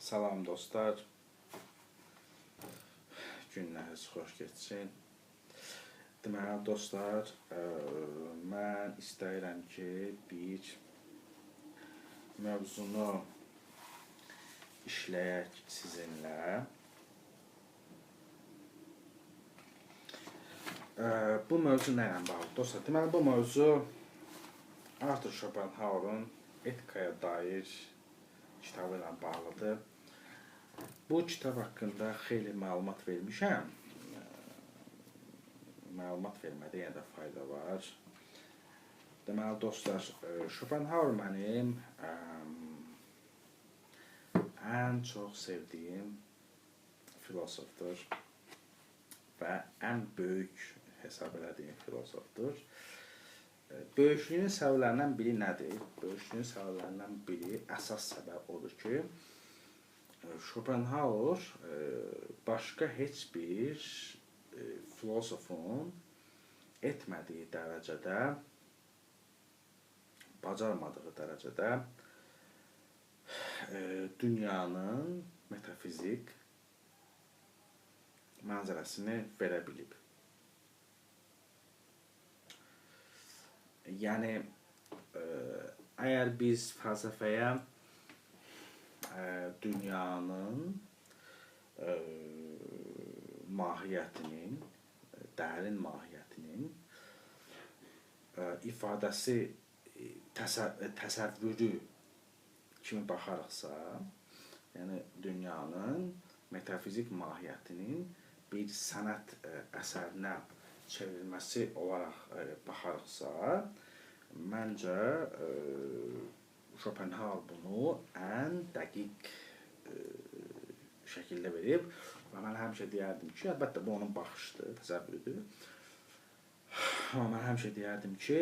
Salam dostlar. Günləriniz xoş keçsin. Deməli dostlar, mən istəyirəm ki, bir mövzunu işləyək sizinlə. Bu mövzu nə ilə bağlı dostlar? Deməli bu mövzu Arthur Schopenhauer'un etikaya dair kitabı ilə bağlıdır. Bu kitab haqqında xeyli məlumat vermişəm. Məlumat vermədə yenə də fayda var. Deməli dostlar, Schopenhauer mənim ən çox sevdiyim filosofdur və ən böyük hesab elədiyim filosofdur. Böyüklüyünün səbəblərindən biri nədir? Böyüklüyünün səbəblərindən biri, əsas səbəb odur ki, Schopenhauer başqa heç bir filosofun etmədiyi dərəcədə, bacarmadığı dərəcədə dünyanın metafizik mənzərəsini verə bilib. Yəni, əgər biz fəlsəfəyə dünyanın mahiyyətinin, dərin mahiyyətinin ifadəsi, təsəvvürü kimi baxarıqsa, yəni dünyanın metafizik mahiyyətinin bir sənət əsərinə çevrilməsi olaraq baxarıqsa, məncə Schopenhauer bunu ən dəqiq şəkildə verib və mən həmişə deyərdim ki, əlbəttə bu onun baxışıdır, təsəvvürüdür. Amma mən həmişə deyərdim ki,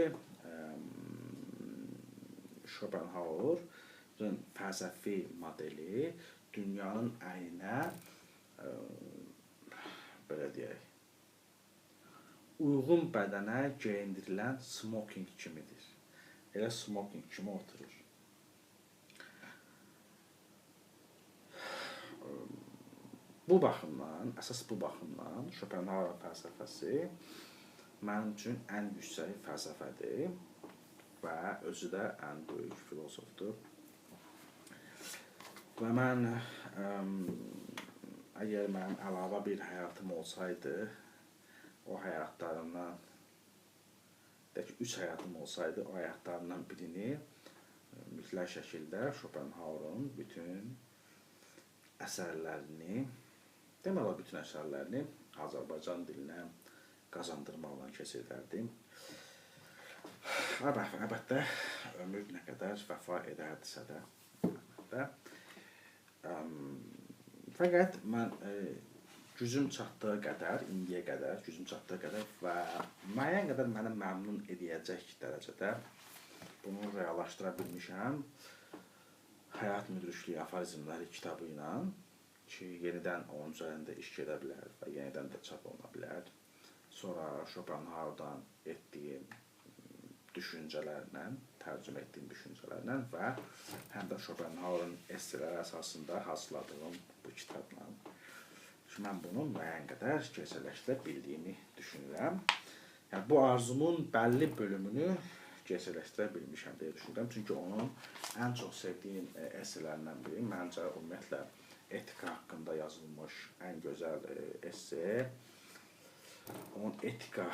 Schopenhauer'ın fəlsəfi modeli dünyanın əyninə, belə deyək, uyğun bədənə geyindirilən smoking kimidir. Elə smoking kimi oturur. Bu baxımdan, əsas bu baxımdan Schopenhauer fəlsəfəsi mənim üçün ən yüksək fəlsəfədir və özü də ən böyük filosofdur. Və mən, əgər mənim əlavə bir həyatım olsaydı, o həyatlarımdan, deyək ki, 3 həyatım olsaydı, o həyatlarımdan birini mütləq şəkildə Schopenhauer'un bütün əsərlərini, demək olar bütün əsərlərini Azərbaycan dilinə qazandırmaqla keçirdərdim. Əlbəttə, ömür nə qədər vəfa edərdisə də, əlbəttə. Fəqət mən gücüm çatdığı qədər, indiyə qədər, gücüm çatdığı qədər və müəyyən qədər məni məmnun edəcək dərəcədə bunu reallaşdıra bilmişəm. Həyat müdrikliyi aforizmləri kitabı ilə ki, yenidən onun üzərində iş gedə bilər və yenidən də çap oluna bilər. Sonra Schopenhauer'dan etdiyim düşüncələrlə, tərcümə etdiyim düşüncələrlə və həm də Schopenhauer'ın esseləri əsasında hazırladığım bu kitabla. Mən bunu müəyyən qədər gerçəkləşdirə bildiyimi düşünürəm. Yəni, bu arzumun bəlli bölümünü gerçəkləşdirə bilmişəm deyə düşünürəm. Çünki onun ən çox sevdiyim essələrindən biri, məncə ümumiyyətlə etika haqqında yazılmış ən gözəl esse, onun Etika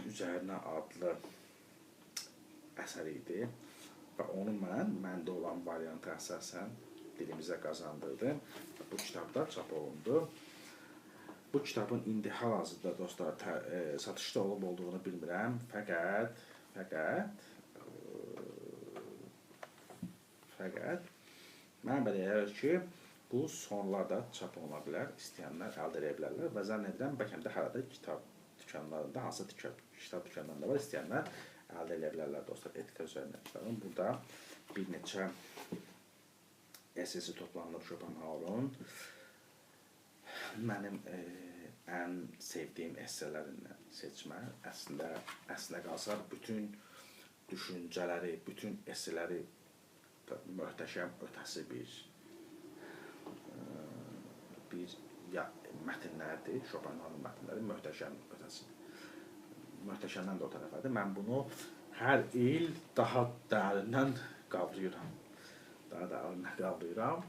üzərinə adlı əsəri idi və onu mən, məndə olan variantı əsasən dilimizə qazandırdım. Bu kitabda çap olundu. Bu kitabın indi hal-hazırda dostlar satışda olub olduğunu bilmirəm. Fəqət mən belə gəlir ki, bu sonlarda çap oluna bilər, istəyənlər əldə edə bilərlər və zənn edirəm, bəlkə də hələ də kitab dükanlarında, hansı kitab dükanlarında var, istəyənlər əldə edə bilərlər dostlar, etika üzərinə kitabın. Burada bir neçə essesi toplanılıb Schopenhauer'un. Mənim ən sevdiyim essələrindən seçmə, əslində qalsa bütün düşüncələri, bütün esseləri möhtəşəm ötəsi bir mətnlərdir. Schopenhauer'ın mətnləri möhtəşəm ötəsidir. Möhtəşəmdən də o tərəfədir. Mən bunu hər il daha dərindən qavrayıram. Daha dərindən qavrayıram.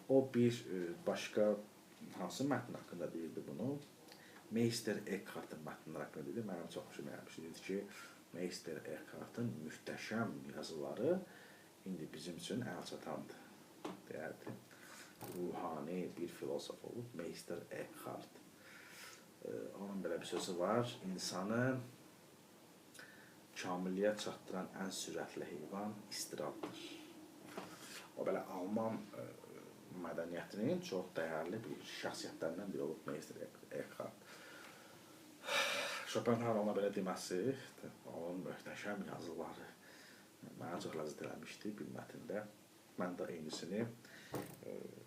O bir başqa hansı mətn haqqında deyirdi bunu? Meister Eckhart'ın mətnləri haqqında deyirdi. Mənim çox xoşuma gəlmişdi. Deyirdi ki, Meister Eckhart'ın mühtəşəm yazıları indi bizim üçün əlçatandır, deyərdi. Ruhani bir filosof olub Meister Eckhart. Onun belə bir sözü var. İnsanı kamilliyə çatdıran ən sürətli heyvan istirabdır. O belə Alman mədəniyyətinin çox dəyərli bir şəxsiyyətlərindən biri olub Meister Eckhart. Schopenhauer ona belə deməsi, onun möhtəşəm yazıları mənə çox ləzzət eləmişdi bir mətndə. Mən də eynisini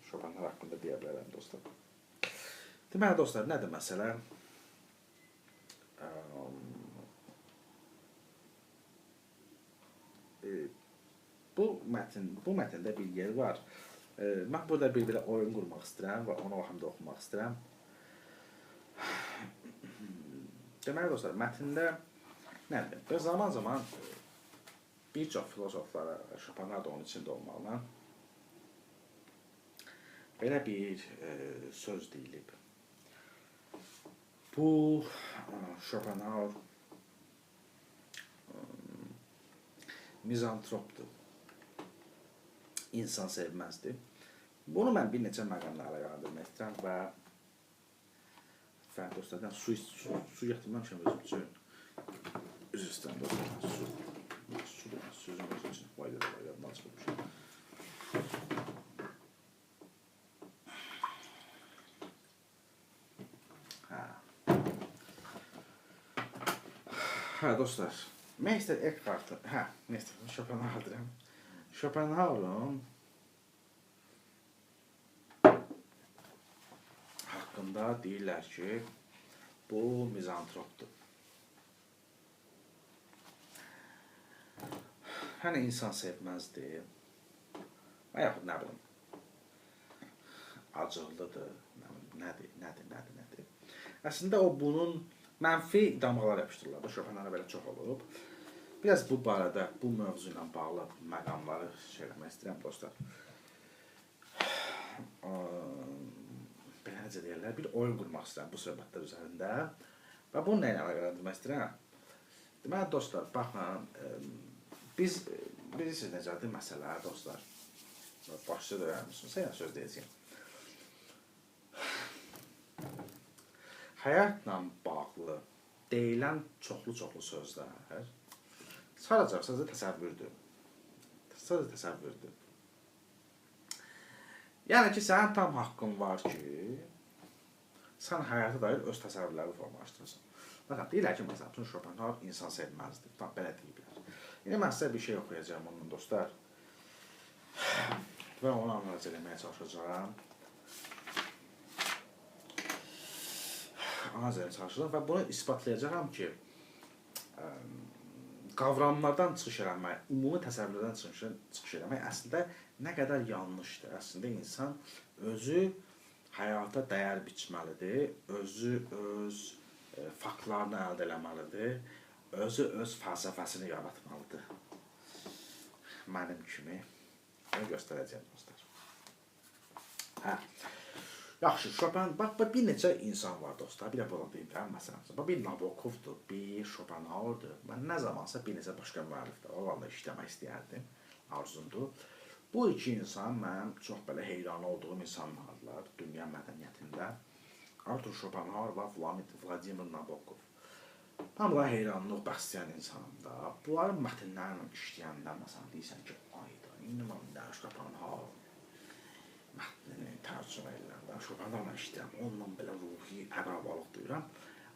Schopenhauer haqqında deyə bilərəm dostlar. Deməli dostlar, nədir məsələ? Bu mətndə bir yer var. Mən burada bir belə oyun qurmaq istəyirəm və onu həm də oxumaq istəyirəm. Deməli dostlar, mətndə nədir? Bir zaman-zaman bir çox filosoflara, Schopenhauer da onun içində olmaqla belə bir söz deyilib. Bu, Schopenhauer mizantropdur. İnsan sevməzdi. Bunu mən bir neçə məqamla əlaqələndirmək istəyirəm və lütfən dostlardan su gətirməmişəm özüm üçün. Üzr istəyirəm dostlardan, su sözüm özüm üçün. Vay da vay, yadımdan çıxmışam. Hə, dostlar, Meister Eckhart, Meister Schopenhauer deyirəm. Schopenhauer'ın haqqında deyirlər ki, bu mizantropdur. Hani insan sevməzdi, və yaxud nə bilim, acıqlıdır, nədir. Əslində o bunun mənfi damğalar yapışdırırlar. Schopenhauer'a belə çox olub. Biraz bu barədə, bu mövzu ilə bağlı məqamları şey eləmək istəyirəm dostlar. Belə necə deyirlər, bir oyun qurmaq istəyirəm bu söhbətlər üzərində. Və bunu nə ilə əlaqələndirmək istəyirəm? Deməli dostlar, baxın, biz bilirsiniz necədir məsələ dostlar. Başlıca da öyrənmişsiniz, sənə söz deyəcəyim. Həyatla bağlı deyilən çoxlu-çoxlu sözlər sadəcə təsəvvürdür. Sadəcə təsəvvürdür. Yəni ki, sənin tam haqqın var ki, sən həyata dair öz təsəvvürləri formalaşdırırsan. Baxın, deyirlər ki, məsələn, Schopenhauer insan sevməzdir. Tam belə deyiblər. İndi mən sizə bir şey oxuyacağam ondan dostlar. Və onu analiz eləməyə çalışacağam. Analiz eləməyə çalışacağam və bunu isbatlayacağam ki, qavramlardan çıxış eləmək, ümumi təsəvvürlərdən çıxış eləmək əslində nə qədər yanlışdır. Əslində insan özü həyata dəyər biçməlidir, özü öz faktlarını əldə eləməlidir, özü öz fəlsəfəsini yaratmalıdır. Mənim kimi. Bunu göstərəcəyəm dostlar. Hə. Yaxşı, Schopenhauer, bax, bir neçə insan var dostlar, bir də bunu deyim də, məsələn, bax, bir Nabokovdur, bir Schopenhauer'dur. Mən nə zamansa bir neçə başqa müəllifdir, onlarla işləmək istəyərdim, arzumdur. Bu iki insan mənim çox belə heyran olduğum insanlardılar dünya mədəniyyətində. Arthur Schopenhauer və Vladimir Nabokov. Mən buna heyranlıq bəsləyən insanım da. Bunların mətnlərlə işləyəndə, məsələn, deyirsən ki, ayda, indi mən də Schopenhauer mətnini tərcümə ediləndə, Schopenhauerla işləyirəm, onunla belə ruhi əqrabalıq duyuram.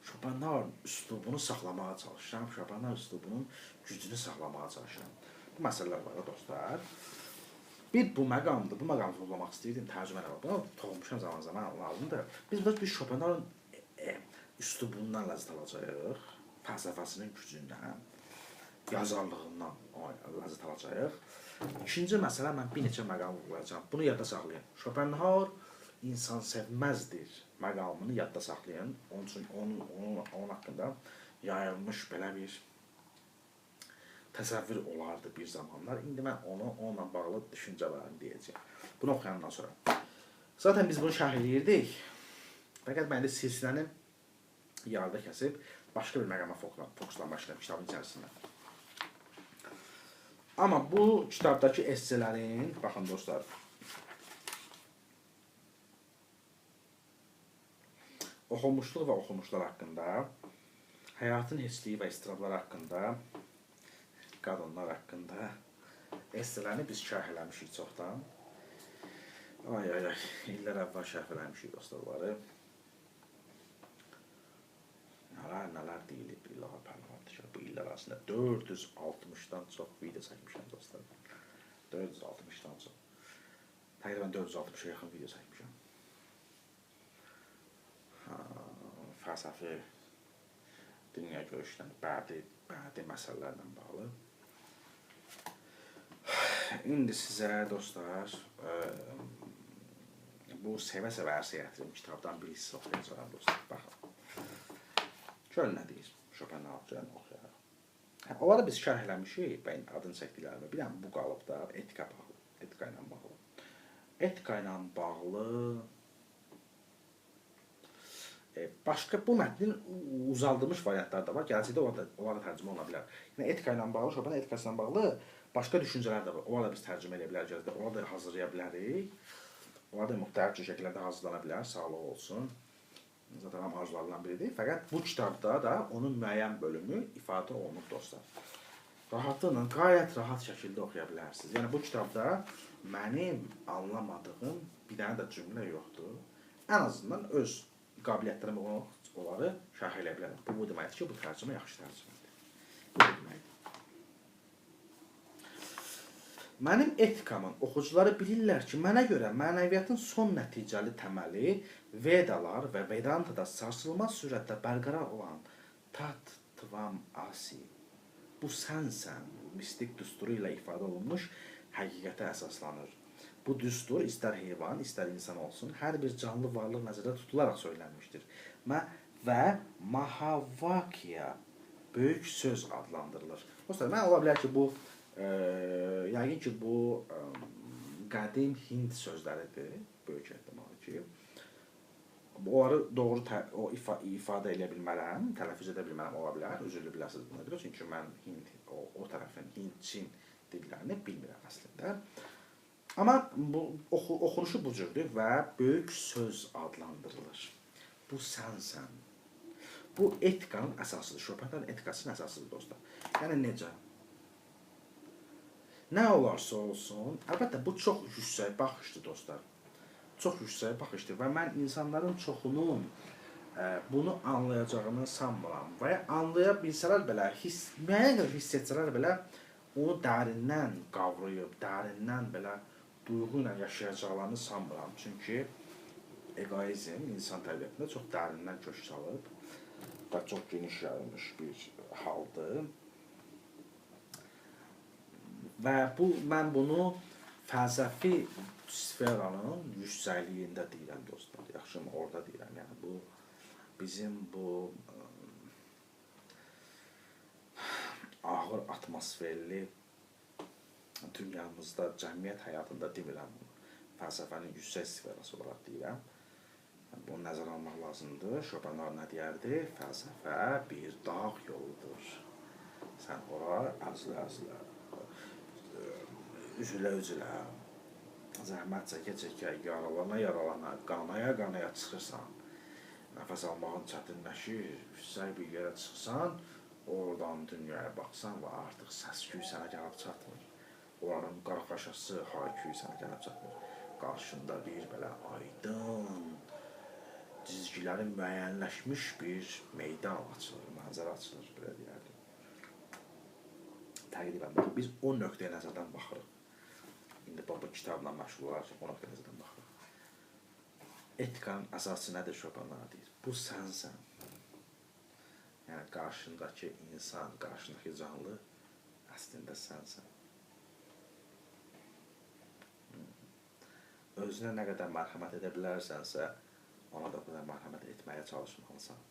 Schopenhauer üslubunu saxlamağa çalışıram, Schopenhauer üslubunun gücünü saxlamağa çalışıram. Bu məsələlər var da dostlar. Bir bu məqamdır, bu məqamı toplamaq istəyirdim, tərcümə ilə. Bunu toxumuşam zaman-zaman, lazımdır. Biz burada bir Schopenhauer'ın üslubundan ləzzət alacağıq, fəlsəfəsinin gücündən, yazarlığından ləzzət alacağıq. İkinci məsələ, mən bir neçə məqam vurğulayacağam. Bunu yadda saxlayın. Schopenhauer insan sevməzdir məqamını yadda saxlayın. Onun üçün onun haqqında yayılmış belə bir təsəvvür olardı bir zamanlar. İndi mən onunla bağlı düşüncələrimi deyəcəyəm. Bunu oxuyandan sonra. Zaten biz bunu şərh eləyirdik. Fəqət mən də silsiləni yarıda kəsib başqa bir məqama fokuslanmışdım kitabın içərisində. Amma bu kitabdakı esselerin, baxın dostlar, oxumuşluq və oxumuşlar haqqında, həyatın heçliyi və istirablar haqqında, qadınlar haqqında esselerini biz şərh eləmişik çoxdan. Ay, ay, ay, illər əvvəl şərh eləmişik dostlar onları. Nələr, nələr deyilib, ilahi pərvərdigara, bu illər arasında 460-dan çox video çəkmişəm dostlar. 460-dan çox. Təqribən 460-a yaxın video çəkmişəm. Fəlsəfi dünya görüşlə, bədi məsələlərlə bağlı. İndi sizə dostlar, bu sevə-sevə ərsəyə gətirim kitabdan bir hissə oxuyacağam dostlar. Baxın. Görün nə deyir Schopenhauer, görün oxuyaraq. Onları biz şərh eləmişik, mən adını çəkdiklərimi. Bir dənə bu qalıbda etika bağlı, etika ilə bağlı. Etika ilə bağlı başqa bu mətnin uzaldılmış variantları da var. Gələcəkdə onlar da tərcümə oluna bilər. Yəni etika ilə bağlı, Schopenhauer etikası ilə bağlı başqa düşüncələr də var. Onları da biz tərcümə edə bilərik, gələcəkdə onları da hazırlaya bilərik. Onlar da müxtəlif cür şəkillərdə hazırlana bilər, sağlıq olsun. Zaten ham arzularından biridir. Fəqət bu kitabda da onun müəyyən bölümü ifadə olunub dostlar. Rahatlıqla, qayət rahat şəkildə oxuya bilərsiniz. Yəni bu kitabda mənim anlamadığım bir dənə də cümlə yoxdur. Ən azından öz qabiliyyətlərimə onları şərh eləyə bilərəm. Bu deməkdir ki, bu tərcümə yaxşı tərcümədir. Bu deməkdir. Mənim etikamın oxucuları bilirlər ki, mənə görə mənəviyyatın son nəticəli təməli Vedalar və Vedantada sarsılmaz sürətdə bərqərar olan Tat Tvam Asi, bu sənsən, mistik düsturu ilə ifadə olunmuş həqiqətə əsaslanır. Bu düstur istər heyvan, istər insan olsun, hər bir canlı varlıq nəzərdə tutularaq söylənmişdir. Və Mahavakya böyük söz adlandırılır. Dostlar, mən ola bilər ki, bu yəqin ki, bu qədim Hind sözləridir, böyük ehtimal ki. Onları doğru ifadə eləyə bilmərəm, tələffüz edə bilmərəm, ola bilər, üzürlü bilərsiniz buna görə. Çünki mən Hind, o tərəfin Hind, Çin dillərini bilmirəm əslində. Amma bu, oxunuşu bu cürdür və böyük söz adlandırılır. Bu sənsən. Bu etikanın əsasıdır, Schopenhauer'ın etikasının əsasıdır dostlar. Yəni necə? Nə olarsa olsun, əlbəttə bu çox yüksək baxışdır dostlar. Çox yüksək baxışdır və mən insanların çoxunun bunu anlayacağını sanmıram. Və ya anlaya bilsələr belə, müəyyən qədər hiss etsələr belə, onu dərindən qavrayıb, dərindən belə duyğu ilə yaşayacaqlarını sanmıram. Çünki egoizm insan təbiətində çox dərindən kök salıb və çox geniş yayılmış bir haldır. Və mən bunu fəlsəfi sferanın yüksəkliyində deyirəm dostlar. Yaxşımı orada deyirəm. Yəni bu bizim bu ağır atmosferli dünyamızda, cəmiyyət həyatında demirəm bunu. Fəlsəfənin yüksək sferası olaraq deyirəm. Bunu nəzərə almaq lazımdır. Schopenhauer nə deyərdi? Fəlsəfə bir dağ yoludur. Sən ora əzilə-əzilə, üzülə-üzülə, zəhmət çəkə-çəkə, yaralana-yaralana, qanaya-qanaya çıxırsan. Nəfəs almağın çətinləşir, yüksək bir yerə çıxsan, oradan dünyaya baxsan və artıq səs-küy sənə gəlib çatmır. Oranın qarqaşası, hay-küy sənə gəlib çatmır. Qarşında bir belə aydın, cizgiləri müəyyənləşmiş bir meydan açılır, mənzərə açılır, belə deyərdim. Təqribən, baxın, biz o nöqtəyə nəzərdən baxırıq. İndi bu kitabla məşğul olaraq o nöqtəyə nəzərdən baxırıq. Etikanın əsası nədir Schopenhauer deyir? Bu sənsən. Yəni, qarşındakı insan, qarşındakı canlı əslində sənsən. Özünə nə qədər mərhəmət edə bilərsənsə, ona da o qədər mərhəmət etməyə çalışmalısan.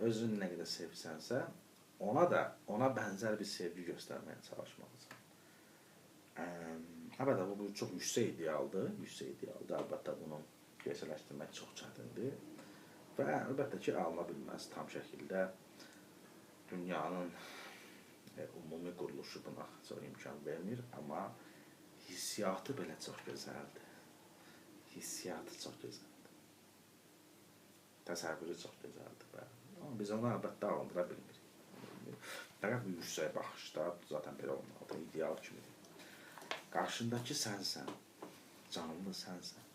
Özünü nə qədər sevsənsə, ona da ona bənzər bir sevgi göstərməyə çalışmalısan. Əlbəttə, bu çox yüksək idealdır. Yüksək idealdır. Əlbəttə, bunu gerçəkləşdirmək çox çətindir. Və əlbəttə ki, alına bilməz tam şəkildə. Dünyanın ümumi quruluşu buna çox imkan vermir, amma hissiyatı belə çox gözəldir. Hissiyatı çox gözəldir. Təsəvvürü çox gözəldir. Və biz onu əlbəttə alındıra bilmirik. Fəqət bu yüksək baxışda zaten belə olmalıdır, ideal kimidir. Qarşındakı sənsən, canlı sənsən.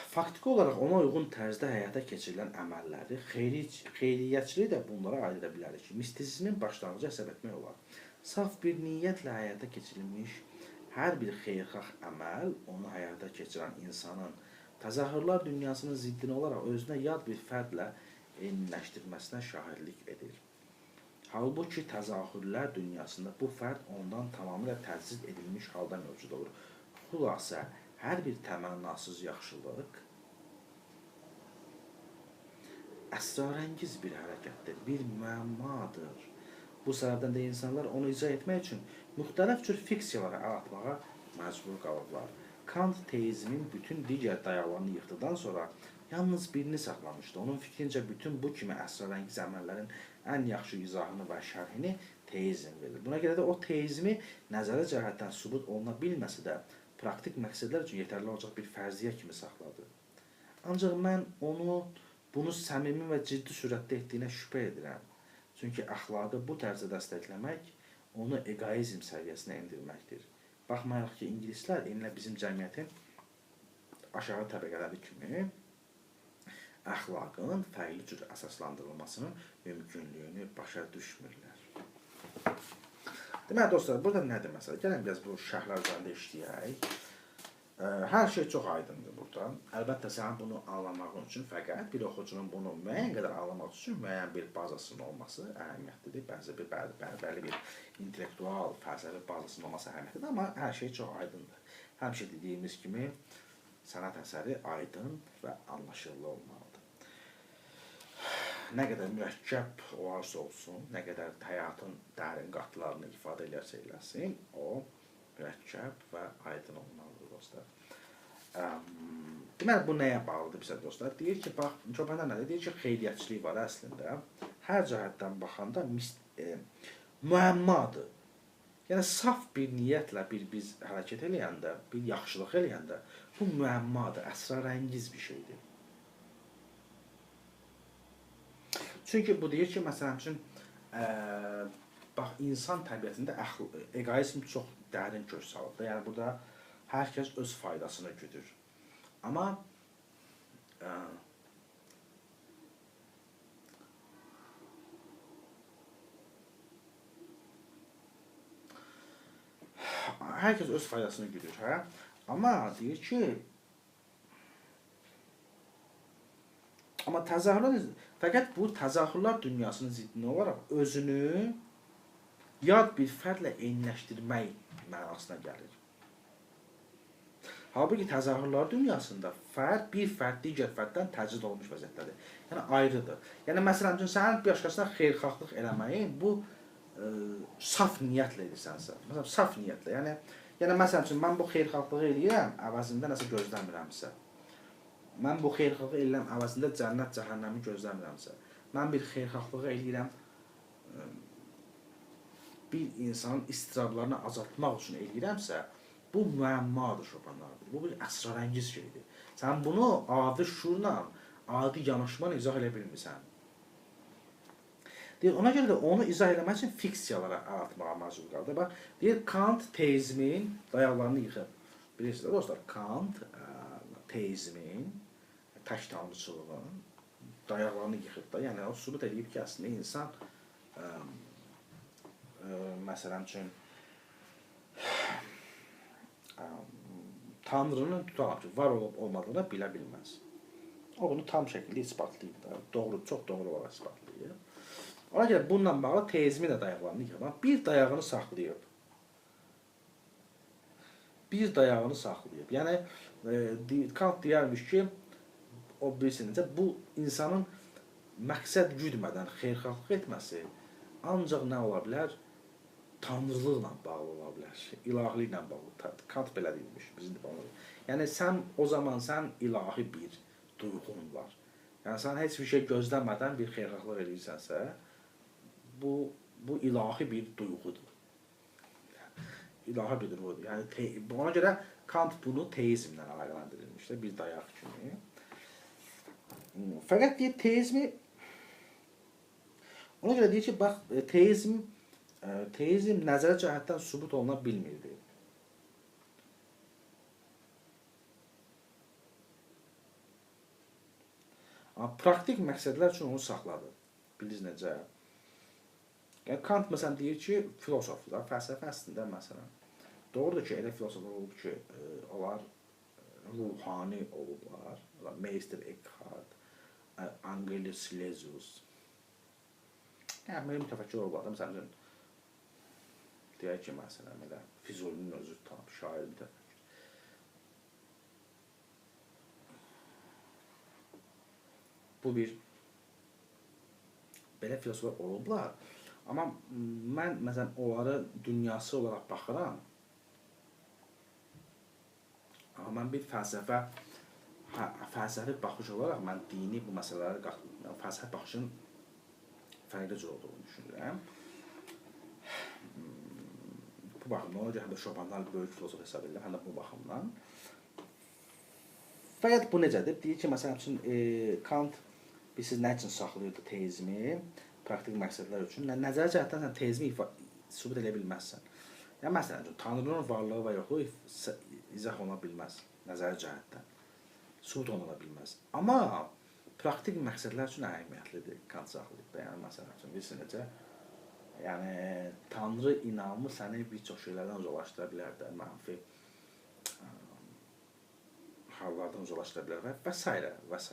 Faktiki olaraq ona uyğun tərzdə həyata keçirilən əməlləri, xeyriyyətçiliyi də bunlara aid edə bilərik ki, mistisizmin başlanğıcı hesab etmək olar. Saf bir niyyətlə həyata keçirilmiş hər bir xeyirxah əməl onu həyata keçirən insanın təzahürlər dünyasının ziddini olaraq özünə yad bir fərdlə eyniləşdirməsinə şahidlik edir. Halbuki təzahürlər dünyasında bu fərd ondan tamamilə təcrid edilmiş halda mövcud olur. Xülasə, hər bir təmənnasız yaxşılıq əsrarəngiz bir hərəkətdir, bir müəmmadır. Bu səbəbdən də insanlar onu icra etmək üçün müxtəlif cür fiksiyalara əl atmağa məcbur qalıblar. Kant teizmin bütün digər dayaqlarını yıxdıqdan sonra yalnız birini saxlamışdı. Onun fikrincə bütün bu kimi əsrarəngiz əməllərin ən yaxşı izahını və şərhini teizm verir. Buna görə də o teizmi nəzəri cəhətdən sübut oluna bilməsə də praktik məqsədlər üçün yetərli olacaq bir fərziyyə kimi saxladı. Ancaq mən onu bunu səmimi və ciddi sürətdə etdiyinə şübhə edirəm. Çünki əxlaqı bu tərzdə dəstəkləmək onu eqoizm səviyyəsinə endirməkdir. Baxmayaraq ki, ingilislər eynilə bizim cəmiyyətin aşağı təbəqələri kimi əxlaqın fərqli cür əsaslandırılmasının mümkünlüyünü başa düşmürlər. Deməli, dostlar, burada nədir məsələ? Gəlin biraz bu şərhlər üzərində işləyək. Hər şey çox aydındır burada. Əlbəttə, sənin bunu anlamağın üçün fəqət bir oxucunun bunu müəyyən qədər anlamaq üçün müəyyən bir bazasının olması əhəmiyyətlidir. Bəzi bir bəli bir intellektual, fəlsəfi bazasının olması əhəmiyyətlidir, amma hər şey çox aydındır. Həmişə dediyimiz kimi sənət əsəri aydın və anlaşıllı olmalıdır. Nə qədər mürəkkəb olarsa olsun, nə qədər həyatın dərin qatlarını ifadə eləsə eləsin, o mürəkkəb və aydın olmalıdır dostlar. Deməli, bu nəyə bağlıdır bizə dostlar? Deyir ki, bax, Çobanlar nədir? Deyir ki, xeyriyyətçilik var əslində. Hər cəhətdən baxanda müəmmadır. Yəni, saf bir niyyətlə biz hərəkət eləyəndə, bir yaxşılıq eləyəndə bu müəmmadır, əsrarəngiz bir şeydir. Çünki bu deyir ki, məsələn üçün, bax, insan təbiətində eqoizm çox dərin kök salıb da. Yəni, burada hər kəs öz faydasını güdür. Amma hər kəs öz faydasını güdür, hə? Amma deyir ki, amma təzahürlər, fəqət bu təzahürlər dünyasının ziddini olaraq özünü yad bir fərdlə eyniləşdirmək mənasına gəlir. Halbuki təzahürlər dünyasında fərd, bir fərd digər fərddən təcrid olmuş vəziyyətdədir. Yəni, ayrıdır. Yəni, məsələn üçün, sənin başqasına xeyirxahlıq eləməyin, bu saf niyyətlə edirsənsə. Məsələn, saf niyyətlə. Yəni, məsələn üçün, mən bu xeyirxahlığı eləyirəm, əvəzində nəsə gözləmirəmsə. Mən bu xeyirxahlığı eləyirəm, əvəzində cənnət, cəhənnəmi gözləmirəmsə. Mən bir xeyirxahlığı eləyirəm, bir insanın istirablarını azaltmaq üçün eləyirəmsə, bu müəmmadır Schopenhauer. Bu bir əsrarəngiz şeydir. Sən bunu adi şuurla, adi yanaşmanı izah eləyə bilmirsən. Deyir, ona görə də onu izah eləmək üçün fiksiyalara əl atmağa məcbur qaldı. Bax, deyir, Kant teizmin dayaqlarını yıxıb. Bilirsiniz də dostlar, Kant teizmin, tək tanrıçılığın dayaqlarını yıxıb da. Yəni, o sübut eləyib ki, əslində insan məsələn üçün Tanrının tutalım ki, var olub olmadığını bilə bilməz. O bunu tam şəkildə isbatlayıb da, doğru, çox doğru olaraq isbatlayıb. Ona görə bununla bağlı teizmi də dayaqlarını yıxıb. Bir dayağını saxlayıb. bir dayağını saxlayıb. Yəni, Kant deyərmiş ki, o bilsin necə, bu insanın məqsəd güdmədən xeyirxahlıq etməsi ancaq nə ola bilər? Tanrılıqla bağlı ola bilər, ilahiliklə bağlı. Kant belə deyilmiş, bizim də bağlı. Yəni, sən o zaman sən ilahi bir duyğun var. Yəni, sən heç bir şey gözləmədən bir xeyirxahlıq edirsənsə, bu ilahi bir duyğudur. İlahi bir duyğudur. Yəni, ona görə Kant bunu teizmlə əlaqələndirilmişdir, bir dayaq kimi. Fəqət deyir, teizmi, ona görə deyir ki, bax, teizm nəzəri cəhətdən sübut oluna bilmirdi. Amma praktik məqsədlər üçün onu saxladı. Bilirsiniz necə? Yəni, Kant məsələn deyir ki, filosoflar, fəlsəfə əslində məsələn, doğrudur ki, elə filosoflar olub ki, onlar ruhani olublar. Meister Eckhart, Angelus Silesius. Yəni, belə mütəfəkkir olublar da, məsələn, deyək ki, məsələn, elə Füzulinin özü tam şair mütəfəkkir. Bu bir, belə filosoflar olublar. Amma mən, məsələn, onları dünyası olaraq baxıram. Amma mən bir fəlsəfi baxış olaraq mən dini bu məsələləri, fəlsəfi baxışın fərqli cür olduğunu düşünürəm. Bu baxımdan, ona görə həm də Schopenhauer böyük filosof hesab edirəm, həm də bu baxımdan. Fəqət bu necədir? Deyir ki, məsələn üçün, Kant bilirsiniz nə üçün saxlayırdı teizmi? Praktik məqsədlər üçün. Nəzəri cəhətdən sən teizmi sübut eləyə bilməzsən. Yəni, məsələn üçün, Tanrının varlığı və yoxluğu izah oluna bilməz nəzəri cəhətdən. Sübut oluna bilməz. Amma praktik məqsədlər üçün əhəmiyyətlidir Kant saxlayıb da. Yəni, məsələn üçün, bilirsin necə? Yəni, Tanrı inamı səni bir çox şeylərdən uzaqlaşdıra bilər də, mənfi hallardan uzaqlaşdıra bilər və s. və s.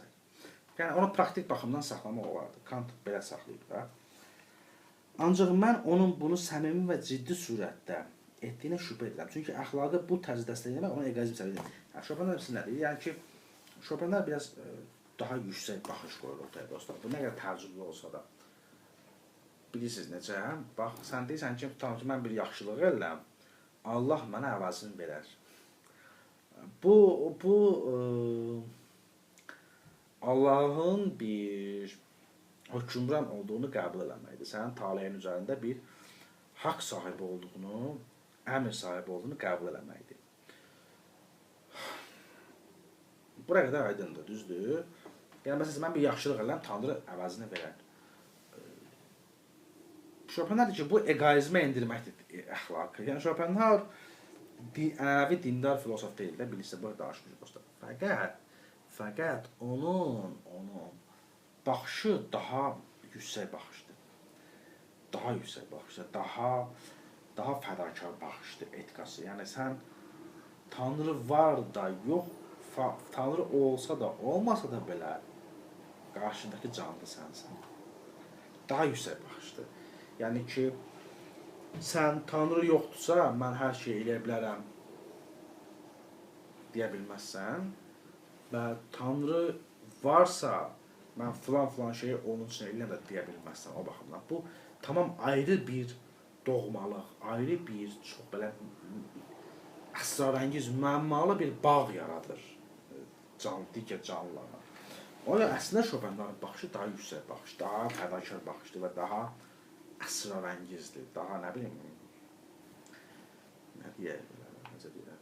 Yəni, onu praktik baxımdan saxlamaq olardı. Kant belə saxlayıb da. Ancaq mən onun bunu səmimi və ciddi surətdə etdiyinə şübhə edirəm. Çünki əxlaqı bu tərzdə dəstəkləmək ona eqoizm səbəbidir. Yəni, Schopenhauer nə deyir? Yəni ki, Schopenhauer biraz daha yüksək baxış qoyur ortaya dostlar. Bu nə qədər təəccüblü olsa da. Bilirsiniz necə? Bax, sən deyirsən ki, tutalım ki, mən bir yaxşılıq eləm, Allah mənə əvəzini verər. Bu Allahın bir hökmran olduğunu qəbul eləməkdir. Sənin taleyin üzərində bir haqq sahibi olduğunu, əmr sahibi olduğunu qəbul eləməkdir. Bura qədər aydındır, düzdür? Yəni, məsələn, mən bir yaxşılıq eləm, Tanrı əvəzini verər. Schopenhauer deyir ki, bu eqoizmə endirməkdir əxlaqı. Yəni, Schopenhauer ənənəvi dindar filosof deyil də, bilirsiniz, burada danışmışıq dostlar. Fəqət onun baxışı daha yüksək baxışdır. Daha yüksək baxışdır, daha fədakar baxışdır etikası. Yəni, sən Tanrı var da yox, Tanrı olsa da olmasa da belə qarşındakı canlı sənsən. Daha yüksək baxışdır. Yəni ki, sən Tanrı yoxdursa, mən hər şeyi eləyə bilərəm deyə bilməzsən və Tanrı varsa, mən filan-filan şeyi onun üçün eləyəm də deyə bilməzsən o baxımdan. Bu, tamam ayrı bir doğmalıq, ayrı bir çox belə əsrarəngiz, müəmmalı bir bağ yaradır digər canlılara. Ona görə əslində Schopenhauer'ın baxışı daha yüksək baxış, daha fədakar baxışdır və daha əsrarəngizdir, daha nə bilim, nə deyək, necə deyək,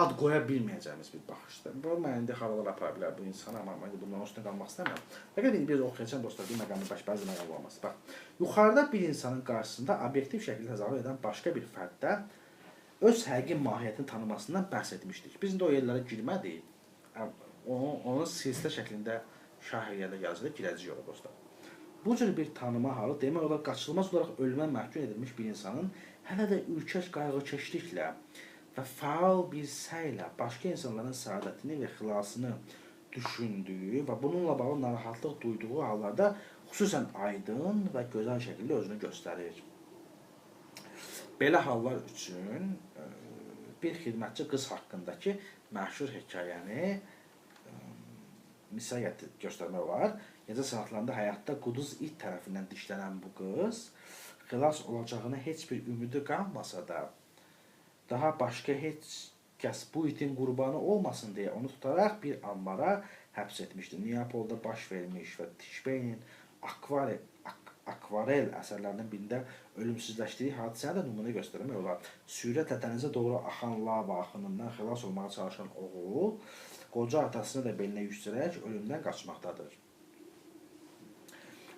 ad qoya bilməyəcəyimiz bir baxışdır. Bu, mən indi havalar apara bilər bu insan, amma mən bundan üstünə qalmaq istəmirəm. Fəqət indi bir oxuyacağam dostlar, bir məqamı, bəzi məqamı olmaz. Bax, yuxarıda bir insanın qarşısında obyektiv şəkildə təzahür edən başqa bir fərddə öz həqiqi mahiyyətini tanımasından bəhs etmişdik. Biz indi o yerlərə girmədik. Onun silsilə şəklində şərh eləyəndə yazılır, girəcəyik ora dostlar. Bu cür bir tanıma halı demək olar qaçılmaz olaraq ölümə məhkum edilmiş bir insanın hələ də ürkək qayğıkeşliklə və fəal bir səylə başqa insanların səadətini və xilasını düşündüyü və bununla bağlı narahatlıq duyduğu hallarda xüsusən aydın və gözəl şəkildə özünü göstərir. Belə hallar üçün bir xidmətçi qız haqqındakı məşhur hekayəni misal göstərmək olar. Gecə saatlarında həyatda quduz it tərəfindən dişlənən bu qız xilas olacağına heç bir ümidi qalmasa da, daha başqa heç kəs bu itin qurbanı olmasın deyə onu tutaraq bir ambara həbs etmişdi. Neapolda baş vermiş və Tişbeynin akvarel əsərlərinin birində ölümsüzləşdiyi hadisəni də nümunə göstərmək olar. Sürətlə dənizə doğru axan lava axınından xilas olmağa çalışan oğul, qoca atasını da belinə yüksələrək ölümdən qaçmaqdadır.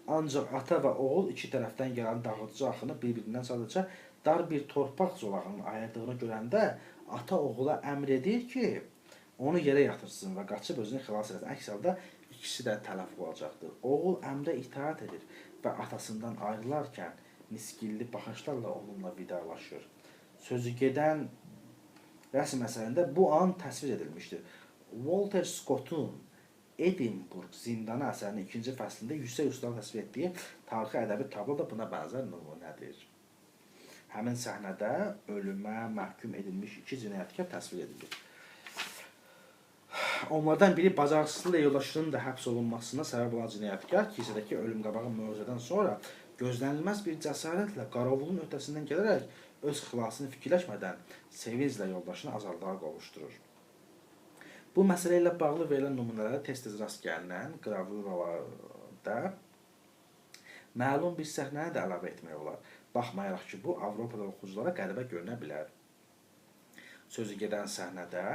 Ancaq ata və oğul iki tərəfdən gələn dağıdıcı axını bir-birindən sadəcə dar bir torpaq zolağının ayırdığını görəndə ata oğula əmr edir ki, onu yerə yatırsın və qaçıb özünü xilas eləsin. Əks halda ikisi də tələf olacaqdır. Oğul əmrə itaat edir və atasından ayrılarkən miskilli baxışlarla onunla vidalaşır. Sözü gedən rəsm əsərində bu an təsvir edilmişdir. Walter Scott'un Edinburgh Zindanı əsərinin ikinci fəslində yüksək ustalıqla təsvir etdiyi tarixi ədəbi tablo da buna bənzər nümunədir. Həmin səhnədə ölümə məhkum edilmiş iki cinayətkar təsvir edilir. Onlardan biri bacarıqsızlıqla yoldaşının da həbs olunmasına səbəb olan cinayətkar kilsədəki ölüm qabağı möcüzədən sonra gözlənilməz bir cəsarətlə qarovulun öhdəsindən gələrək öz xilasını fikirləşmədən sevinclə yoldaşını azadlığa qovuşdurur. Bu məsələ ilə bağlı verilən nümunələrə tez-tez rast gəlinən qravuralarda məlum bir səhnəni də əlavə etmək olar. Baxmayaraq ki, bu Avropada oxuculara qəribə görünə bilər. Sözü gedən səhnədə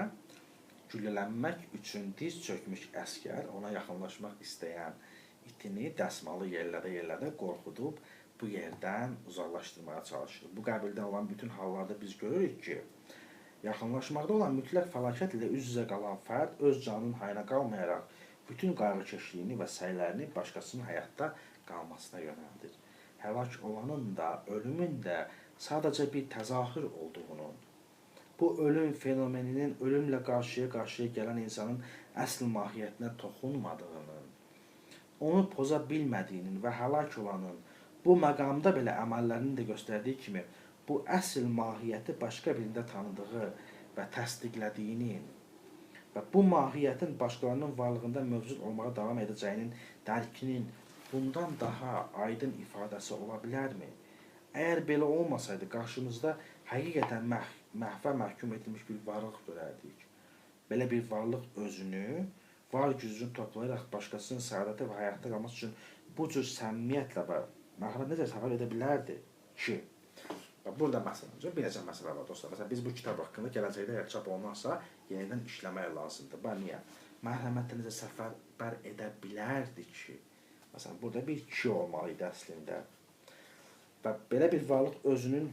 güllələnmək üçün diz çökmüş əskər ona yaxınlaşmaq istəyən itini dəsmalı yerlədə-yerlədə qorxudub bu yerdən uzaqlaşdırmağa çalışır. Bu qəbildən olan bütün hallarda biz görürük ki, yaxınlaşmaqda olan mütləq fəlakət ilə üz-üzə qalan fərd öz canının hayına qalmayaraq bütün qayğıkeşliyini və səylərini başqasının həyatda qalmasına yönəldir. Həlak olanın da, ölümün də sadəcə bir təzahür olduğunu, bu ölüm fenomeninin ölümlə qarşıya-qarşıya gələn insanın əsl mahiyyətinə toxunmadığının, onu poza bilmədiyinin və həlak olanın bu məqamda belə əməllərinin də göstərdiyi kimi bu əsl mahiyyəti başqa birində tanıdığı və təsdiqlədiyinin və bu mahiyyətin başqalarının varlığında mövcud olmağa davam edəcəyinin dərkinin bundan daha aydın ifadəsi ola bilərmi? Əgər belə olmasaydı, qarşımızda həqiqətən məhvə məhkum edilmiş bir varlıq görərdik. Belə bir varlıq özünü, var gücünü toplayaraq başqasının səadəti və həyatda qalması üçün bu cür səmimiyyətlə və mərhəmət necə səfər edə bilərdi ki? Burada məsələn, bir neçə məsələ var dostlar. Məsələn, biz bu kitab haqqında gələcəkdə əgər çap olunarsa, yenidən işləmək lazımdır. Bax, niyə? Mərhəmətlə necə səfərbər edə bilərdi ki? Məsələn, burada bir ki olmalı idi əslində. Və belə bir varlıq özünün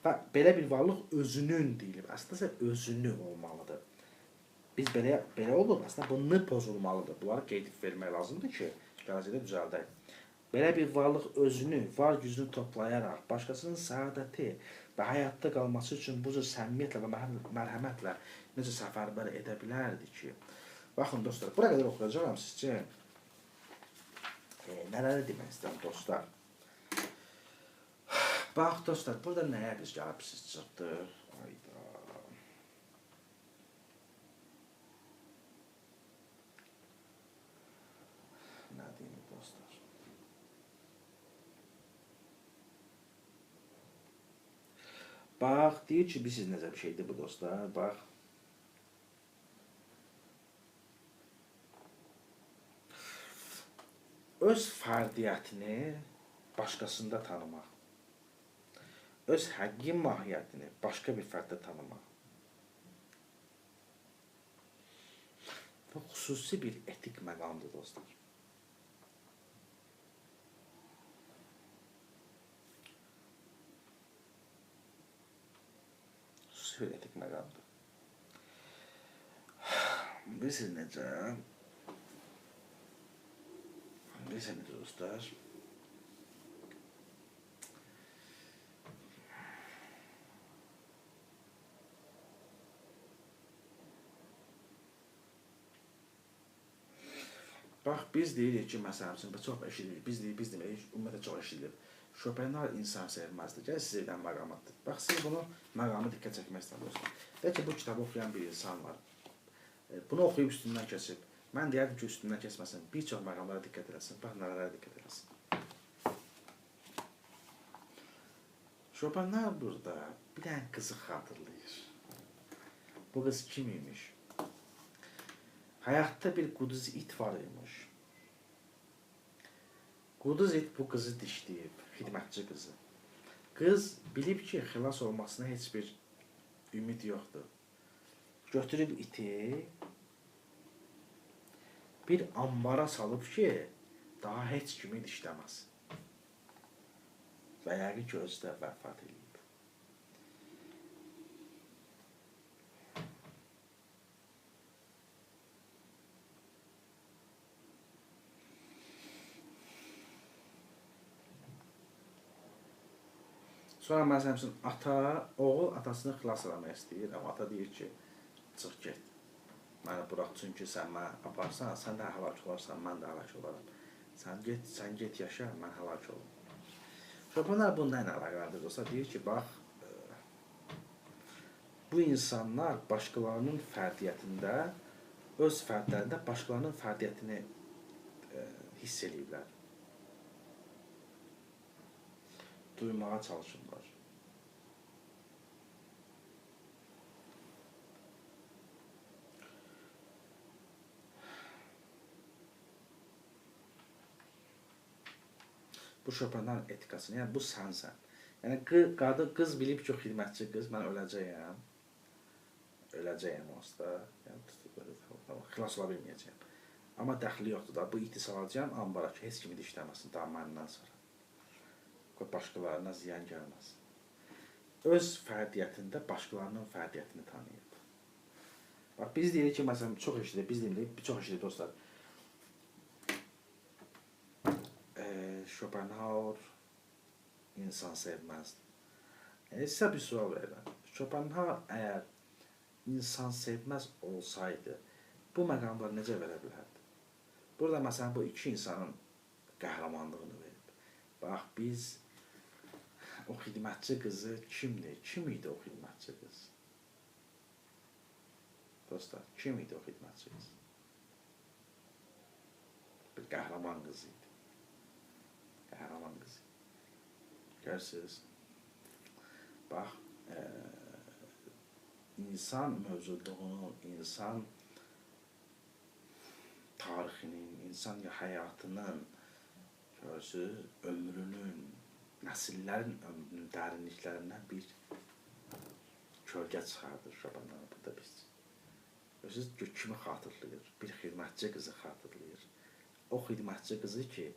və belə bir varlıq özünün deyilib. Əslində özünü olmalıdır. Biz belə olur. Əslində bu n pozulmalıdır. Bunları qeyd vermək lazımdır ki, gələcəkdə düzəldək. Belə bir varlıq özünü, var gücünü toplayaraq, başqasının səadəti və həyatda qalması üçün bu cür səmimiyyətlə və mərhəmətlə necə səfərbər edə bilərdi ki? Baxın dostlar, bura qədər oxuyacağam sizcə. Nələri demək istəyirəm dostlar? Bax dostlar, burada nəyə biz gəlib siz çıxdıq? Ayda. Nə deyim dostlar? Bax, deyir ki, bilirsiniz necə bir şeydir bu dostlar, bax. Öz fərdiyyətini başqasında tanımaq, öz həqiqi mahiyyətini başqa bir fərddə tanımaq. Bu xüsusi bir etik məqamdır dostlar. Xüsusi bir etik məqamdır. Bilirsiniz necə? Bilirsiniz necə dostlar? Bax, biz deyirik ki, məsələn, çox eşidilir, biz deyirik, biz deyirik, ümumiyyətlə çox eşidilir. Schopenhauer insan sevməzdir. Gəl sizə bir məqamadır. Bax, siz bunu məqamı diqqət çəkmək istəyirəm dostlar. Deyək ki, bu kitabı oxuyan bir insan var. Bunu oxuyub üstündən keçib. Mən deyərdim ki, üstündən keçməsin. Bir çox məqamlara diqqət eləsin. Bax, nələrə diqqət eləsin. Schopenhauer burada bir dənə qızı xatırlayır. Bu qız kim imiş? Həyatda bir quduz it var imiş. Quduz it bu qızı dişləyib, xidmətçi qızı. Qız bilib ki, xilas olmasına heç bir ümid yoxdur. Götürüb iti bir ambara salıb ki, daha heç kimi dişləməz. Və yəqin ki, özü də vəfat eləyib. Sonra məsələn üçün ata, oğul atasını xilas eləmək istəyir, amma ata deyir ki, çıx get, məni bıraq, çünki sən məni aparsan, sən də həlak olarsan, mən də həlak olaram. Sən get, sən get yaşa, mən həlak olum. Schopenhauer bununla nə əlaqəlidir dostlar? Deyir ki, bax, bu insanlar başqalarının fərdiyyətində, öz fərdlərində başqalarının fərdiyyətini hiss eləyiblər. Duymağa çalışırlar. Bu Schopenhauer etikasını, yəni bu sənsən. Yəni qadın, qız bilib ki, xidmətçi qız, mən öləcəyəm. Öləcəyəm onsuz da, yəni xilas ola bilməyəcəyəm. Amma dəxli yoxdur da, bu iti salacağam ambara ki, heç kimi dişləməsin daha məndən sonra. Başqalarına ziyan gəlməz. Öz fərdiyyətində başqalarının fərdiyyətini tanıyıb. Bax, biz deyirik ki, məsələn, çox eşidir, biz deyirik, çox eşidir dostlar. Schopenhauer insan sevməzdi. Sizə bir sual verirəm. Schopenhauer əgər insan sevməz olsaydı, bu məqamları necə verə bilərdi? Burada, məsələn, bu iki insanın qəhrəmanlığını verib. Bax, biz o xidmətçi qızı kimdir? Kim idi o xidmətçi qız? Dostlar, kim idi o xidmətçi qız? Bir qəhrəman qızı idi. Qəhrəman qızı. Görürsünüz? Bax, insan mövcudluğunun, insan tarixinin, insan həyatının, görürsünüz, ömrünün, nəsillərin ömrünün dərinliklərindən bir kölgə çıxardır Schopenhauer burada biz. Görürsünüz, kimi xatırlayır? Bir xidmətçi qızı xatırlayır. O xidmətçi qızı ki,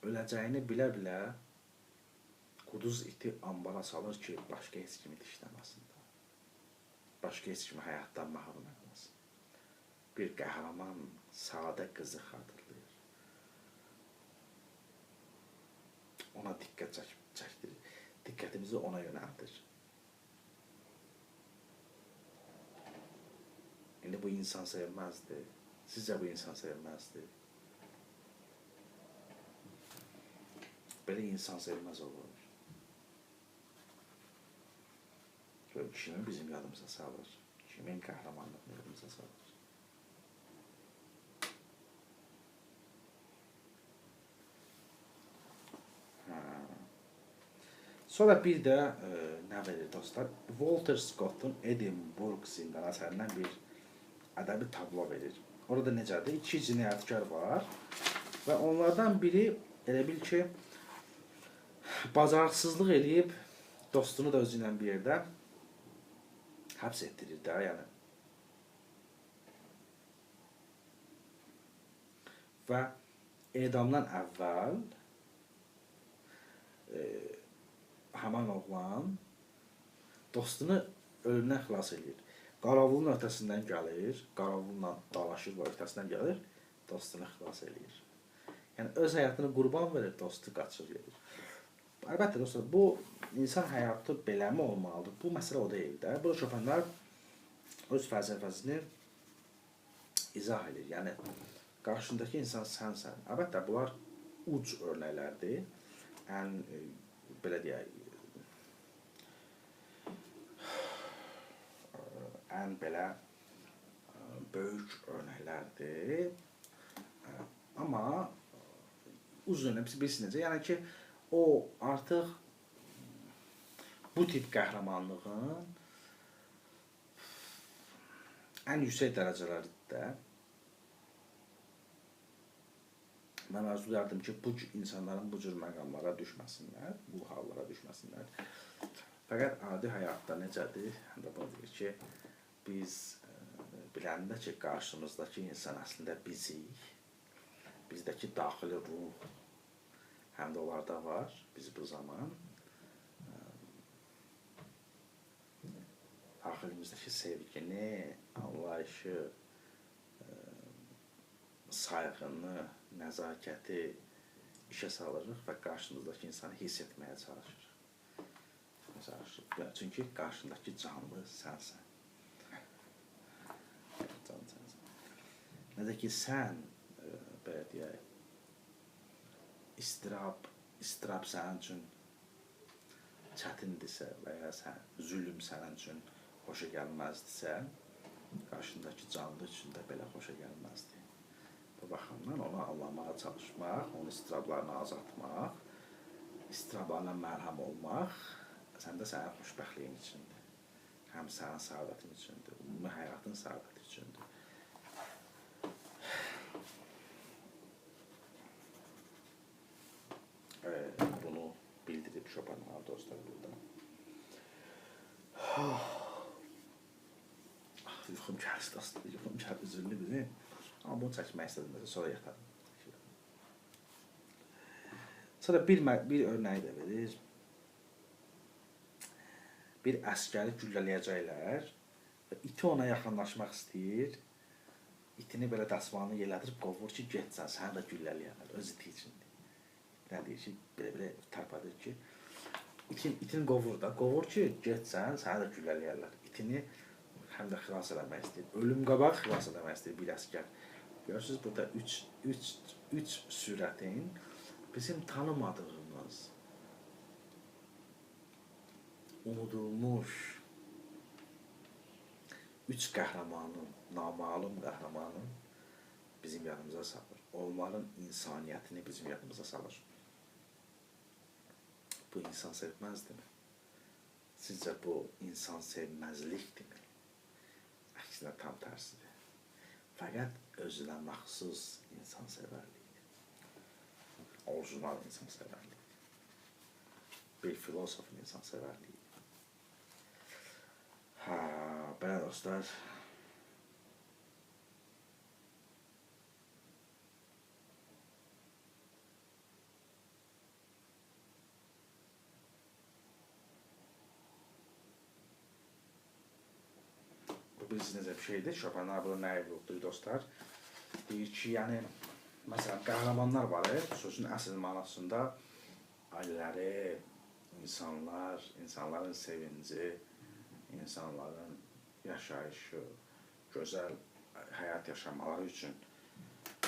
öləcəyini bilə-bilə quduz iti ambara salır ki, başqa heç kimi dişləməsin də. Başqa heç kimi həyatdan məhrum eləməsin. Bir qəhrəman, sadə qızı xatırlayır. Ona diqqət çəkdirir. Diqqətimizi ona yönəldir. İndi bu insan sevməzdi. Sizcə bu insan sevməzdi? Belə insan sevməz olur. Gör, kimi bizim yadımıza salır? Kimin qəhrəmanlığını yadımıza salır? Sonra bir də nə verir dostlar? Walter Scott'un Edinburgh zindanı əsərindən bir ədəbi tablo verir. Orada necədir? İki cinayətkar var və onlardan biri elə bil ki, bacarıqsızlıq eləyib dostunu da özü ilə bir yerdə həbs etdirir də, yəni. Və edamdan əvvəl həmin oğlan dostunu ölümdən xilas eləyir. Qaravulun öhtəsindən gəlir, qaravulla dalaşır və öhtəsindən gəlir, dostunu xilas eləyir. Yəni, öz həyatını qurban verir, dostu qaçır gedir. Əlbəttə, dostlar, bu insan həyatı beləmi olmalıdır? Bu məsələ o deyil də. Burada Schopenhauer öz fəlsəfəsini izah edir. Yəni, qarşındakı insan sənsən. Əlbəttə, bunlar uc örnəklərdir. Ən Belə deyək, ən belə böyük örnəklərdir. Amma uzun bilirsiniz necə? Yəni ki, o artıq bu tip qəhrəmanlığın ən yüksək dərəcələridir də. Mən arzulayardım ki, bu insanların bu cür məqamlara düşməsinlər, bu hallara düşməsinlər. Fəqət adi həyatda necədir? Həm də bunu deyir ki, biz biləndə ki, qarşımızdakı insan əslində bizik, bizdəki daxili ruh həm də onlarda var. Biz bu zaman daxilimizdəki sevgini, anlayışı, sayğını, nəzakəti işə salırıq və qarşımızdakı insanı hiss etməyə çalışırıq. Çünki qarşındakı canlı sənsən. Canlı sənsən. Necə ki, sən, belə deyək, istirab sənin üçün çətindirsə və ya zülüm sənin üçün xoşa gəlməzdirsə, qarşındakı canlı üçün də belə xoşa gəlməzdir. Bu baxımdan onu anlamağa çalışmaq, onun istirablarını azaltmaq, istirablarına mərhəm olmaq sən də sənin xoşbəxtliyin üçündür. Həm sənin səadətin üçündür, ümumi həyatın səadəti üçündür. Bunu bildirib Schopenhauer dostlar burada. Yuxum gəldi dostlar, yuxum gəldi, üzürlü bizim. Amma bunu çəkmək istədim, sonra yatarım. Sonra bir örnəyi də verir. Bir əskəri güllələyəcəklər və iti ona yaxınlaşmaq istəyir. İtini belə dəsmalını yellədirib qovur ki, getsən, səni də güllələyərlər. Öz iti üçündür. Nə deyir ki, belə-belə tərpədir ki, itini qovur da, qovur ki, getsən, səni də güllələyərlər. İtini həm də xilas eləmək istəyir. Ölüm qabaq xilas eləmək istəyir bir əskər. Görürsünüz, burada üç sürətin bizim tanımadığımız, unudulmuş üç qəhrəmanın, namalum qəhrəmanın bizim yadımıza salır. Onların insaniyyətini bizim yadımıza salır. Bu insan sevməzdimi? Sizcə bu insan sevməzlikdirmi? Əksinə tam tərsidir. Fəqət özünə məxsus insansevərlikdir. Orijinal insansevərlikdir. Bir filosofun insansevərliyidir. Hə, belə dostlar. Bu bilirsiniz necə bir şeydir. Schopenhauer bunu nəyə vurdu dostlar? Deyir ki, yəni, məsələn, qəhrəmanlar var, sözün əsl mənasında ailələri, insanlar, insanların sevinci, insanların yaşayışı, gözəl həyat yaşamaları üçün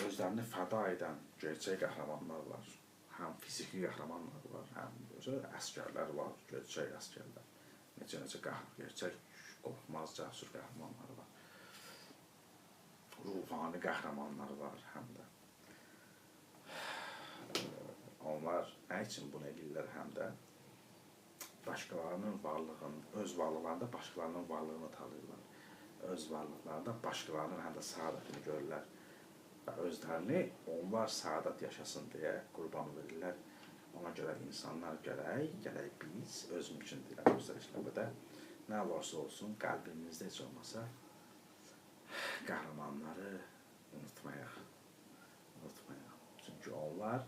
özlərini fəda edən gerçək qəhrəmanlar var. Həm fiziki qəhrəmanlar var, həm gözəl əsgərlər var, gerçək əsgərlər. Neçə-neçə gerçək qorxmaz, cəsur qəhrəmanlar var. Ruhani qəhrəmanlar var həm də. Onlar nə üçün bunu edirlər həm də? Başqalarının varlığını, öz varlıqlarında başqalarının varlığını tanıyırlar. Öz varlıqlarında başqalarının həm də səadətini görürlər. Və özlərini onlar səadət yaşasın deyə qurban verirlər. Ona görə insanlar gərək biz, özüm üçün deyirəm, göstərişlərdə nə olursa olsun, qəlbimizdə heç olmasa qəhrəmanları unutmayaq. Unutmayaq. Çünki onlar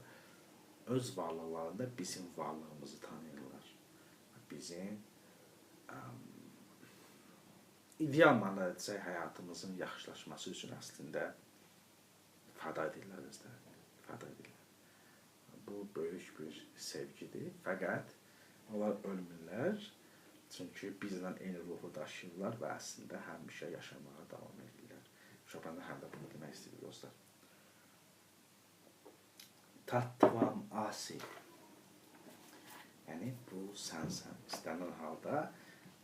öz varlıqlarında bizim varlığımızı tanıyırlar. Bizim ideal mənada desək, həyatımızın yaxşılaşması üçün əslində fəda edirlər özlərini, fəda edirlər. Bu böyük bir sevgidir. Fəqət onlar ölmürlər, çünki bizlə eyni ruhu daşıyırlar və əslində həmişə yaşamağa davam edirlər. Schopenhauer həm də bunu demək istəyir dostlar. Tattvam asi. Yəni, bu sənsən. İstənilən halda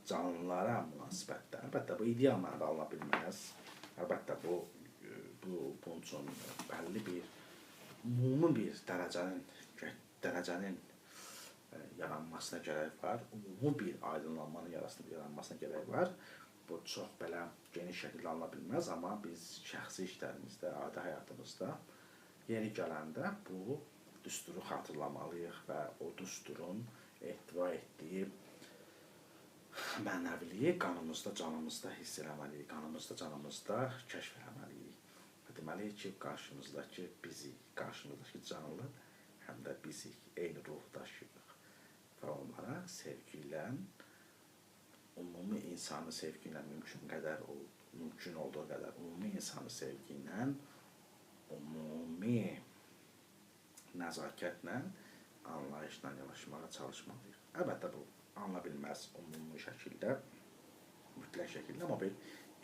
canlılara münasibətdə. Əlbəttə, bu ideal mənada alına bilməz. Əlbəttə, bu bunun üçün bəlli bir ümumi bir dərəcənin yaranmasına gərək var. Ümumi bir aydınlanmanın yaranmasına gərək var. Bu çox belə geniş şəkildə alına bilməz, amma biz şəxsi işlərimizdə, adi həyatımızda yeri gələndə bu düsturu xatırlamalıyıq və o düsturun ehtiva etdiyi mənəviliyi qanımızda, canımızda hiss eləməliyik, qanımızda, canımızda kəşf eləməliyik. Və deməliyik ki, qarşımızdakı bizi, qarşımızdakı canlı həm də bizi eyni ruh daşıyırıq və onlara sevgi ilə, ümumi insanı sevgi ilə mümkün olduğu qədər ümumi insanı sevgi ilə, ümumi nəzakətlə, anlayışla yanaşmağa çalışmalıyıq. Əlbəttə, bu alına bilməz ümumi şəkildə, mütləq şəkildə, amma bir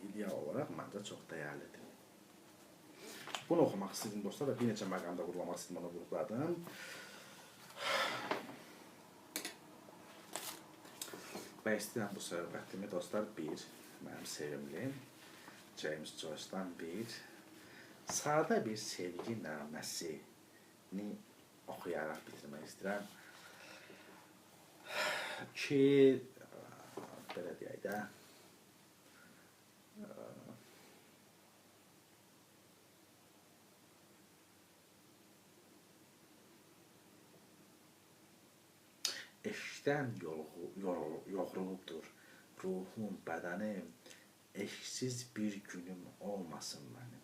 ideal olaraq məncə çox dəyərlidir. Bunu oxumaq istədim dostlar və bir neçə məqamda vurğulamaq istədim, onu vurğuladım. Və istəyirəm bu söhbətimi dostlar, bir, mənim sevimli James Joyce-dan bir sadə bir sevgi nəğməsini oxuyaraq bitirmək istəyirəm ki, belə deyək də, eşqdən yoğrulubdur ruhum, bədənim, eşqsiz bir günüm olmasın mənim.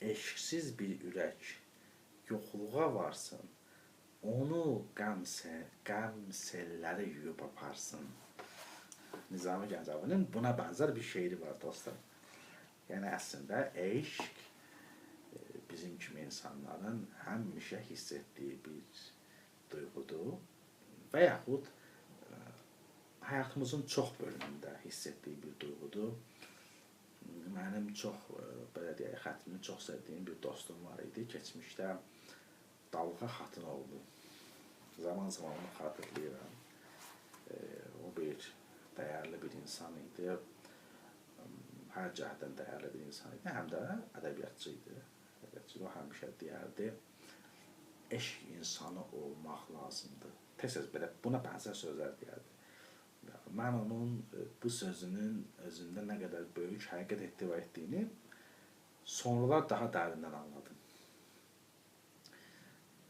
Eşqsiz bir ürək yoxluğa varsın, onu qəm selləri yuyub aparsın. Nizami Gəncəvinin buna bənzər bir şeiri var dostlar. Yəni əslində eşq bizim kimi insanların həmişə hiss etdiyi bir duyğudur və yaxud həyatımızın çox bölümündə hiss etdiyi bir duyğudur. Mənim çox, belə deyək, xətrimi çox sevdiyim bir dostum var idi. Keçmişdə Dalğa Xatınoğlu. Zaman-zaman onu xatırlayıram. O bir dəyərli bir insan idi. Hər cəhətdən dəyərli bir insan idi. Həm də ədəbiyyatçı idi. Ədəbiyyatçı o həmişə deyərdi, eşq insanı olmaq lazımdır. Tez-tez belə buna bənzər sözlər deyərdi. Mən onun bu sözünün özündə nə qədər böyük həqiqət ehtiva etdiyini sonralar daha dərindən anladım.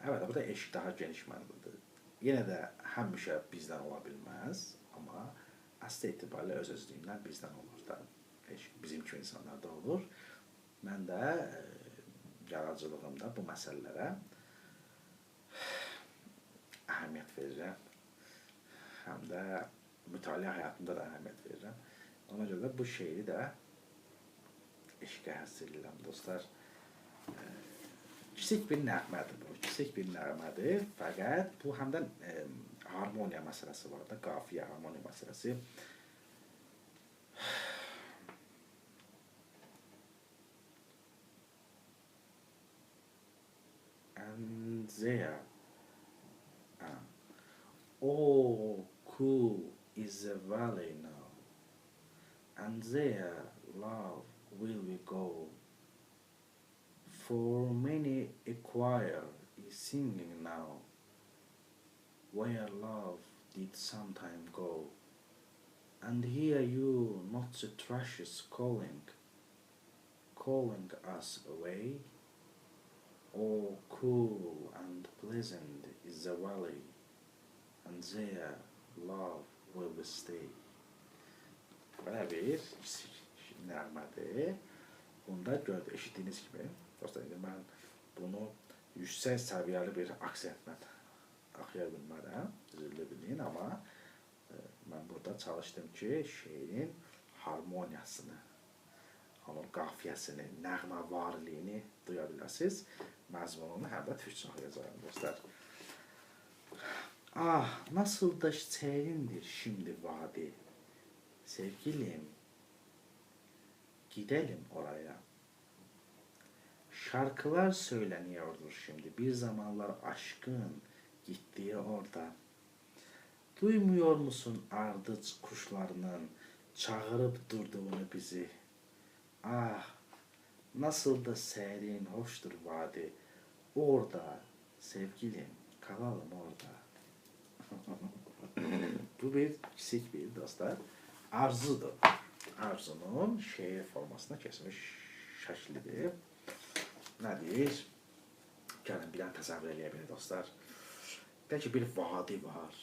Əvvəldə burada eşq daha geniş mənadadır. Yenə də həmişə bizdən ola bilməz, amma əsl etibarilə öz-özlüyündən bizdən olur da. Eşq bizim kimi insanlarda olur. Mən də yaradıcılığımda bu məsələlərə əhəmiyyət verirəm. Həm də mütaliə həyatımda da əhəmiyyət verirəm. Ona görə də bu şeiri də eşqə həsr edirəm dostlar. Kiçik bir nəğmədir bu, kiçik bir nəğmədir. Fəqət bu həm də harmoniya məsələsi var da, qafiyə harmoniya məsələsi. And there, oh, cool is the valley now, and there, love, will we go? For many a choir is singing now, where love did sometime go. And hear you not the thrushes calling, calling us away? Oh, cool and pleasant is the valley, and there love will we stay. Belə bir nəğmədir. Bunda gördük, eşitdiyiniz kimi, dostlar, indi mən bunu yüksək səviyyəli bir aksentlə oxuya bilmərəm, üzürlü bilin, amma mən burada çalışdım ki, şeirin harmoniyasını, onun qafiyəsini, nəğməvarlığını duya biləsiniz. Məzmununu həm də türkçə oxuyacağam, dostlar. Ah, nasıl da serindir şimdi vadi. Sevgilim, gidelim oraya. Şarkılar söyleniyordur şimdi. Bir zamanlar aşkın gittiği orada. Duymuyor musun ardıç kuşlarının çağırıp durduğunu bizi? Ah, nasıl da serin, hoştur vadi. Orada sevgilim, kalalım orada. Bu bir kiçik bir dostlar arzudur. Arzunun şeir formasına keçmiş şəklidir. Nə deyir? Gəlin bir dənə təsəvvür eləyə bilir dostlar. Deyək ki, bir vadi var.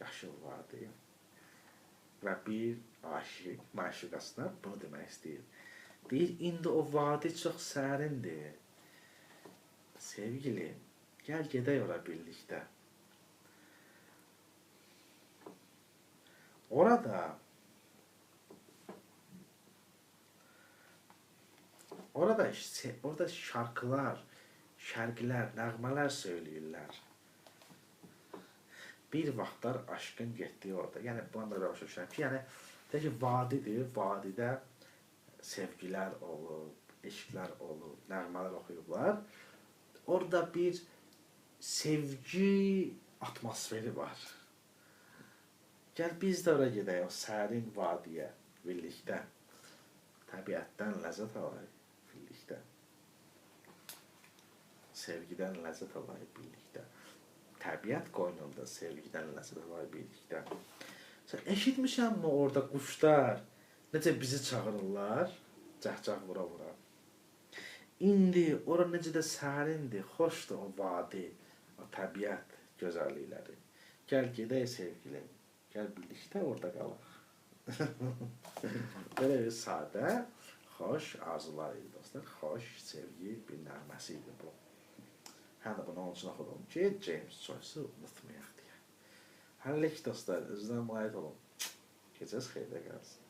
Yaşıl vadi. Və bir aşiq məşuqasına bunu demək istəyir. Deyir, indi o vadi çox sərindir. Sevgilim, gəl gedək ora birlikdə. Orada orada şarkılar, şərqlər, nəğmələr söyləyirlər. Bir vaxtlar aşkın getdiyi orada. Yəni buna da başa düşürəm ki, yəni deyək ki, vadidir, vadidə sevgilər olub, eşqlər olub, nəğmələr oxuyublar. Orada bir sevgi atmosferi var. Gəl biz də ora gedək, o sərin vadiyə birlikdə. Təbiətdən ləzzət alaq birlikdə. Sevgidən ləzzət alaq birlikdə. Təbiət qoynunda sevgidən ləzzət alaq birlikdə. Sən eşitmişənmi orada quşlar necə bizi çağırırlar, cəhcəh vura-vura. İndi ora necə də sərindir, xoşdur o vadi, o təbiət gözəllikləri. Gəl gedək sevgilim, gəl birlikdə orada qalaq. Belə bir sadə, xoş arzular idi dostlar. Xoş, sevgi bir nəğməsi idi bu. Həm də bunu onun üçün oxudum ki, James Joyce-u unutmayaq deyə. Hələlik dostlar, özünə müğayət olun. Gecəniz xeyrə qalsın.